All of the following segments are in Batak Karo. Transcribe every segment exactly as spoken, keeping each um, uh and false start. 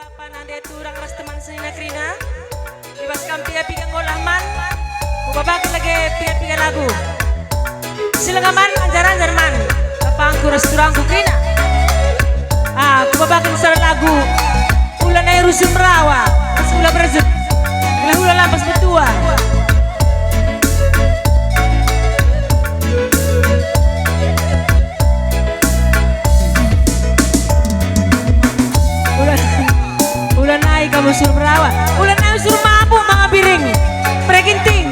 Apa nande turang ras teman senina kerina? Ibas kam piga-piga ngolah man, kubabaken lage piga-piga lagu. Si langa man, anjar-anjar man, bapangku ras turangku kerina. Ah, kubabaken sada lagu, Ula Nai Rusur Merawa, ras Ula Berjut, gelah ula lampas metua. Ula, ula nai kam rusur merawa. Ula nai rusur mabuk manga biring. Bere Ginting.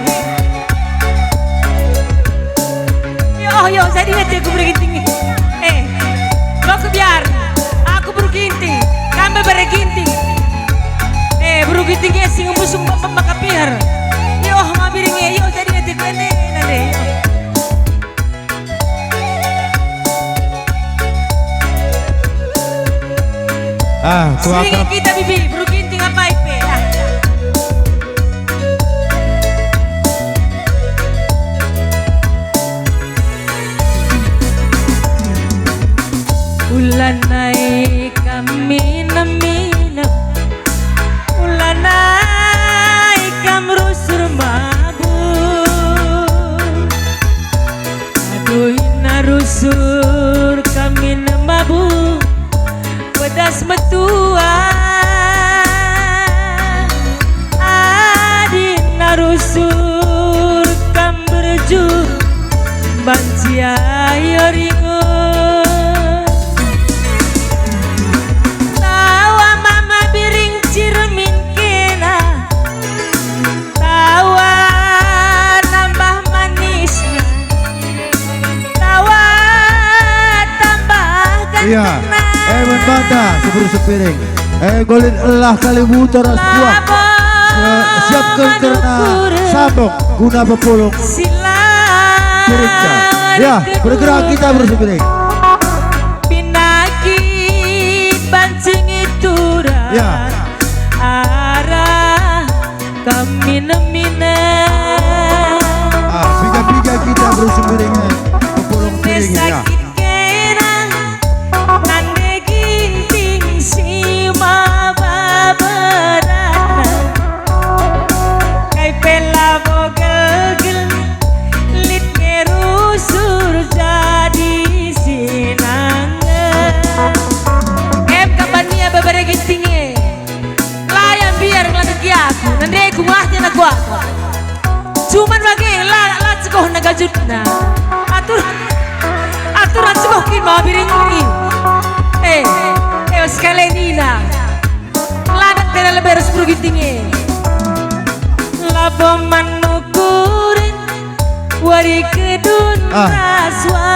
Yo, yo, jadi ngerti aku Bere Ginting. Eh, lo kebiar. Aku Bere Ginting. Kam Bere Ginting. Eh, Bere Ginting ya sing ngembus maka piher. Yo, manga biring ya, yo, jadi ngerti aku ende, nande. Ah, kuakap. Sering kita bibi, Bere Ginting apa ipe? Ah. Ula nai kam minem-minem, ula nai kam rusur mabuk. Aduh, ina rusur kam minem mabuk, pedas metua. Adi ina rusur kam berjut, banci ayo ringun. Tawa mama biring cermin kena, tawa nambah manisna, tawa tambah gantengna. Iya. Eh, man banta, si Bere Sembiring. Eh, golin elah kali muter ras buah. Eh, siapken kerna sambung guna pepulung piringta. Ya, bergerak kita Bere Sembiring. Pinakit banci ngitura. Ya. Arah kam minem-minem. Ah, piga-piga kita Bere Sembiring, eh, pepulung piring, ya. Nande Ginting si maba beratna, kai pe labo gelgel, lit nge rusur jadi sinanggen. Em kapan ia Bere Ginting e? La ia mbiar ngelandeki aku, nande ku ngelahnyen aku. Cuman bage la, la cegohna gajutna. Atur, atur cegoh kin maba biring i. Eh, eh, sekali nina. La dek tena lebe ras Bere Ginting e. Labo man ukurin. Ah,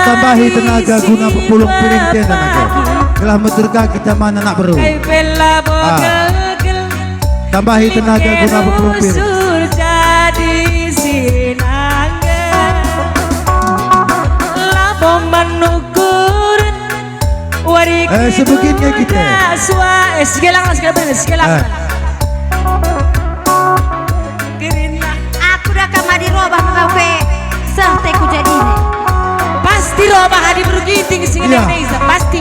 tambahi tenaga guna pepulung piring tenda nangko. Gelah meterka kita man anak beru. Ah. Tambahi tenaga guna pepulung piring. Eh, sebegin nge kita. Eh, segelang, segelang, segelang. Eh. Aku dah kam adi robah maka pe seh te ku jadina. Pasti robah adi Bere Ginting si ngedek desa, pasti.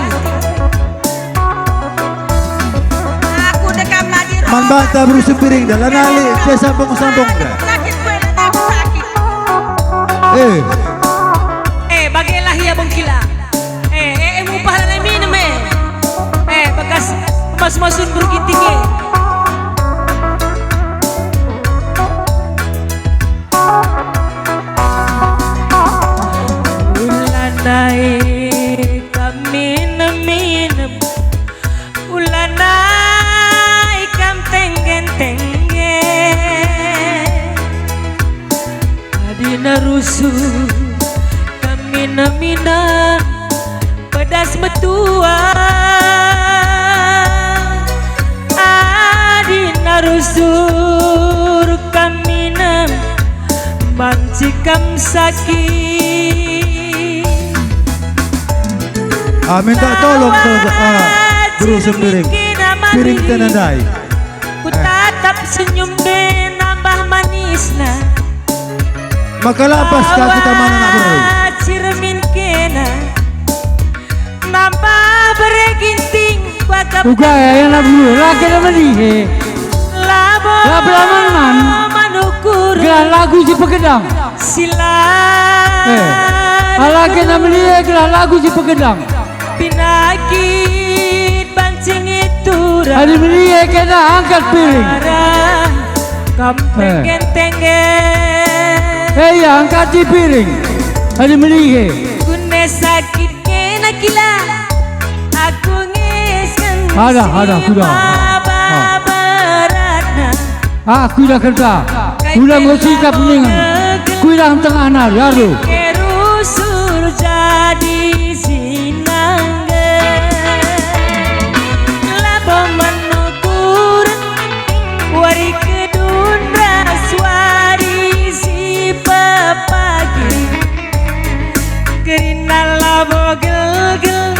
Aku dah kam adi robah. Man banta Bere Sembiring dah, lanai lit sambung-sambung dah. Sakit kue dah aku sakit. Eh. Eh, bagelah ia bengkila. Eh, eh, eh, mupah lanai minem, eh. Eh, bekas masu-masun Bere Ginting e. Ula nai kam minem-minem, ula nai kam tenggen-tenggen. Adina rusur kam minem-minem, pedas metua. Adina rusur kam minem, banci kam sakit. Ah, minta tolong ke, ah, Bere Sembiring. Piring tenda ndai. Kutatap senyum be nambah manisna. Maka lampas ka kita man anak beru. Cermin kena. Nambah Bere Ginting, kuaka Uga ya, ya, lagu, lagi nama ni, he. Labo. Labo laman man. Manukuru. Gelah lagu si pegedang. Sila. Eh. Alake na melie gelah lagu si pegedang. Pinakit pancing itura. Adi melie kena angkat piring. Kam. Eh. Tenggen-tenggen. Eh, iya, angkati piring. Adi melie. Kune sakit kena kila. Aku ngisken. Ada, ada, sudah. Maba. Ah. Beratna. Ah, kuidah kerta, kuidah nggo sikap ningan, kuidah tengah nari, aduh. Kerusur jadi sinangge. Labo menukuren, wari kedun ras wari si pepagi. Kerina labo gelgel,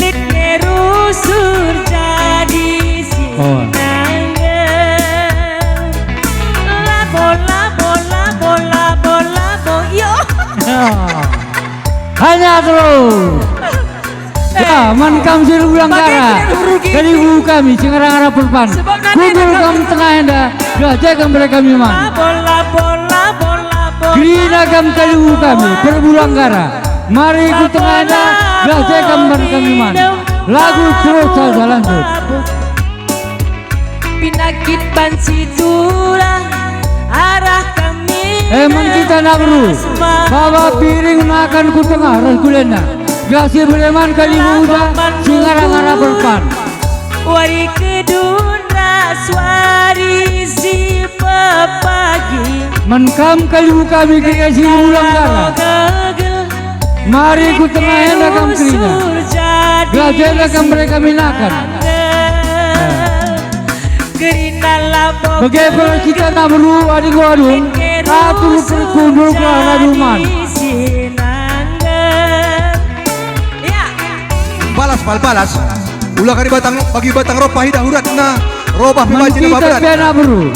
lit nge rusur jadi. Oh. Sinangge. Labo, labo, labo, labo, labo, yo. Ya. Hanya terus. Ya, man kam si ulang gara. Kaliwu kami, si ngarang-ngarang perpan. Kundul kam tengah enda, gelah jekam bere kami man. Kerina kam kaliwu kami, perbulang gara. Mari ku tengah enda, gelah jekam bere kami man. Lagu terus saja lanjut. Pinakit banci turah arah kami. Eh, man kita nabru. Baba piring nakan ku tengah ras gulena. Gelah si bere man kaliwu uda si ngarang-ngarang perpan. Wari kedun ras wari si pepagi. Man kam kaliwu kami kerina si ulang gara. Mari ku tengah enda kam kerina. Gelah jenda kam bere kami nakan. Bage pe kita nabru adi nggo adung, atur perkundul gelah raduman. Balas, pal, balas. Ula kari batang, bagi batang roh pahidah uratna, robah pe banci kita nabah berat. Pe nabru.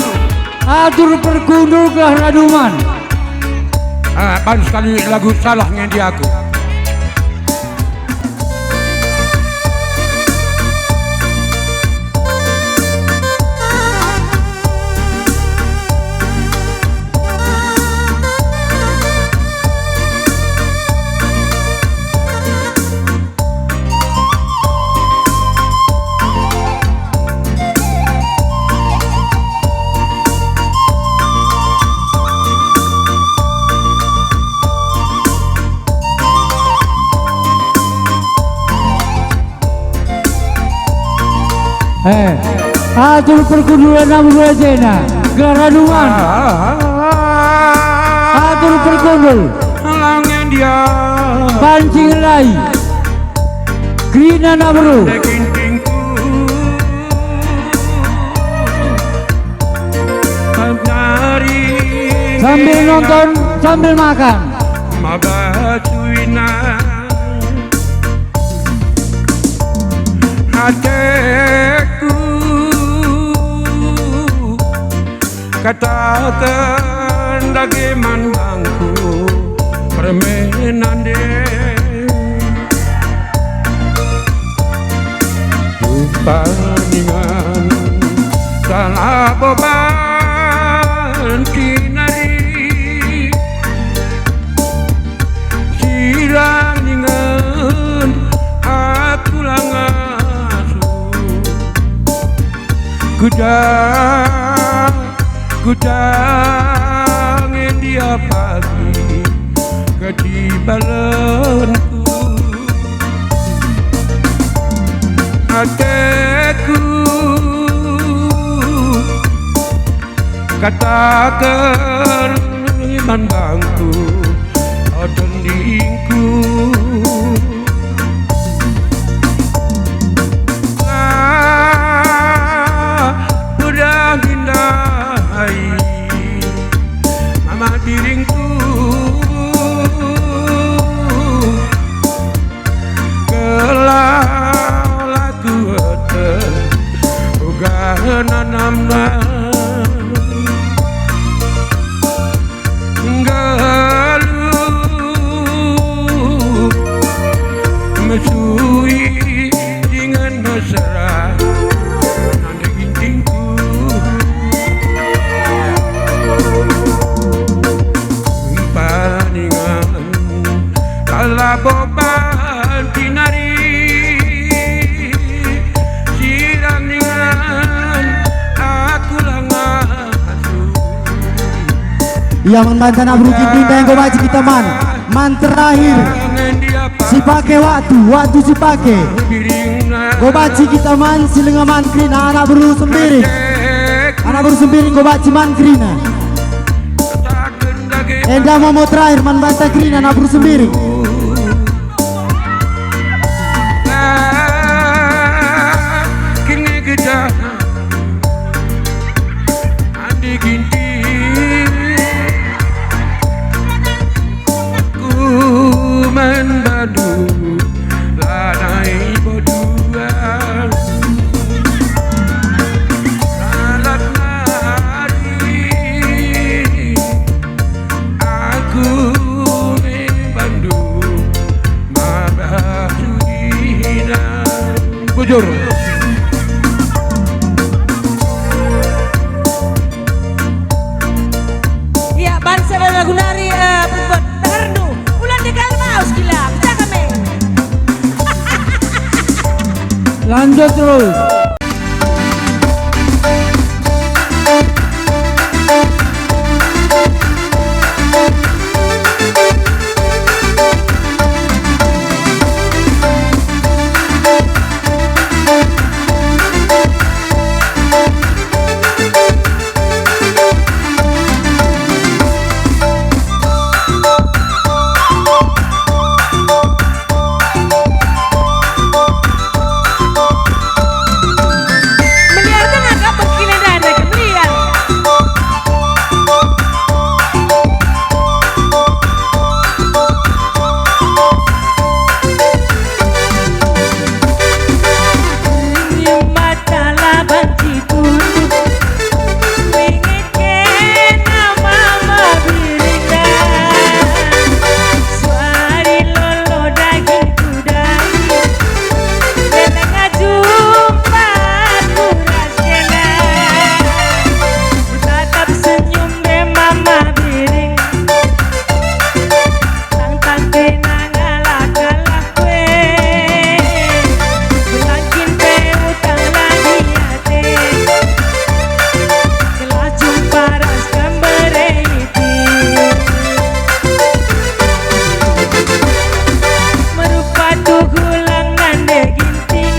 Atur perkundul gelah raduman. Ah, baru sekali lagu salah ngendi aku. Eh, atur perkundulan nabru jenda, gelah raduman. Atur perkundul. Langen dia. Pancing lai. Kerina nabru. Daging tingku. Sambil nonton, sambil makan. Maba cuina. Ateku, kataken dage man bangku, permen ande. Rupa ningan salah beban kinari. Sirang ningen aku la ngasup. Kuda, kuda nge dia pagi ketibalenku. Ateku kataken man bangku, o tendingku. Ah, pedang indai mama diringku. Gelah la kueteh uga nanamna. Nggeluh mesui dingen mesera Ia man banta anak beru Ginting ndai enggo banci kita man. Man terakhir. Si pake waktu, waktu si pake. Enggo banci kita man, si langa man kerina anak beru Sembiring. Anak beru Sembiring enggo banci man kerina. Enda momo terakhir man banta kerina anak beru Sembiring. Kini kita Andi Ginting, aku man bandu lanai boduan. Salat nari, aku man bandu mabah dudina. Bujur. Ia, bansa dan lagu nari, eh, perempuan. Dengarnu, ulang degal maus gila, pecah kami. Lanjut terus. Meliar tengah kapal kine dana kemeliar. Senyum mata laban si tunduk, ngingetken mama birinda. Suari lolo dagingku dai, beleng jumpa ku ras kena. Tatap senyum be mama biring. Tang-tang kena ngalah-kalah kue. Belangkin pe utang lagi ate. Gelah jumpa ras kembere iti. Merupa tuhu lang nande ginting.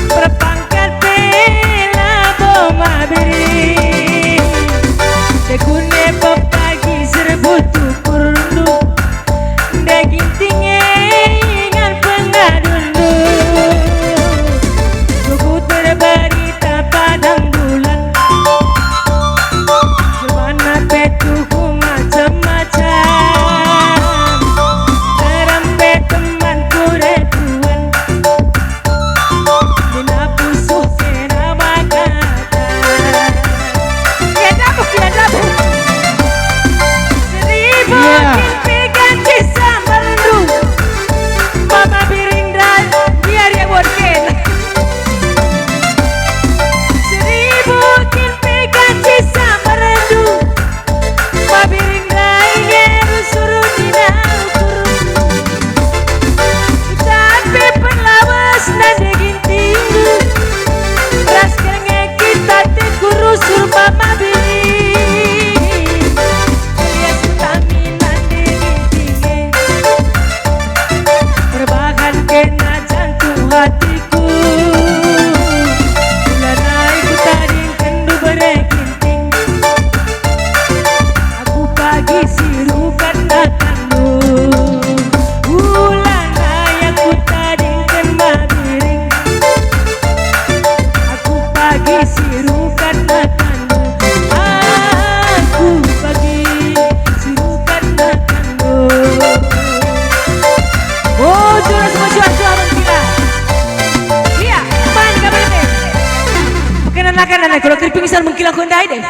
Perpangkat pe labo mabiri. Tekune pepagi serbu tukurndu. Nde ginting e ingan pengadundu. Tuhu terberita padang bulan. Jemana pe tuhu macam-macam. Terem pe teman kure tuan. Guna pusuh kena bagata. Ya, dabuh, ya, dabuh. Seribu Iya. Kin pe ganci sambarndu. Mama biring dan dia, dia buat kena. Seribu kin pe ganci sambarndu. Mabiring ndai nge rusur nina ukur. Tapi perlawas nande gintingku. Ras kernge kita teku rusur mamabiring. Alias utami nande gintinge. Perbahan kena jantung hatiku. Ulanai kutadingken dubere ginting. Aku pagi si rukat nakanndu. Ulanai aku tadingken mabiring. Aku pagi si rukat nakanndu. Aku pagi si rukat nakanndu. Oh, juara semua juara, juara mengkilap. Iya, man, kabar deh. Makanan makanan, kalau keripik misal mengkilap kau ndai deh.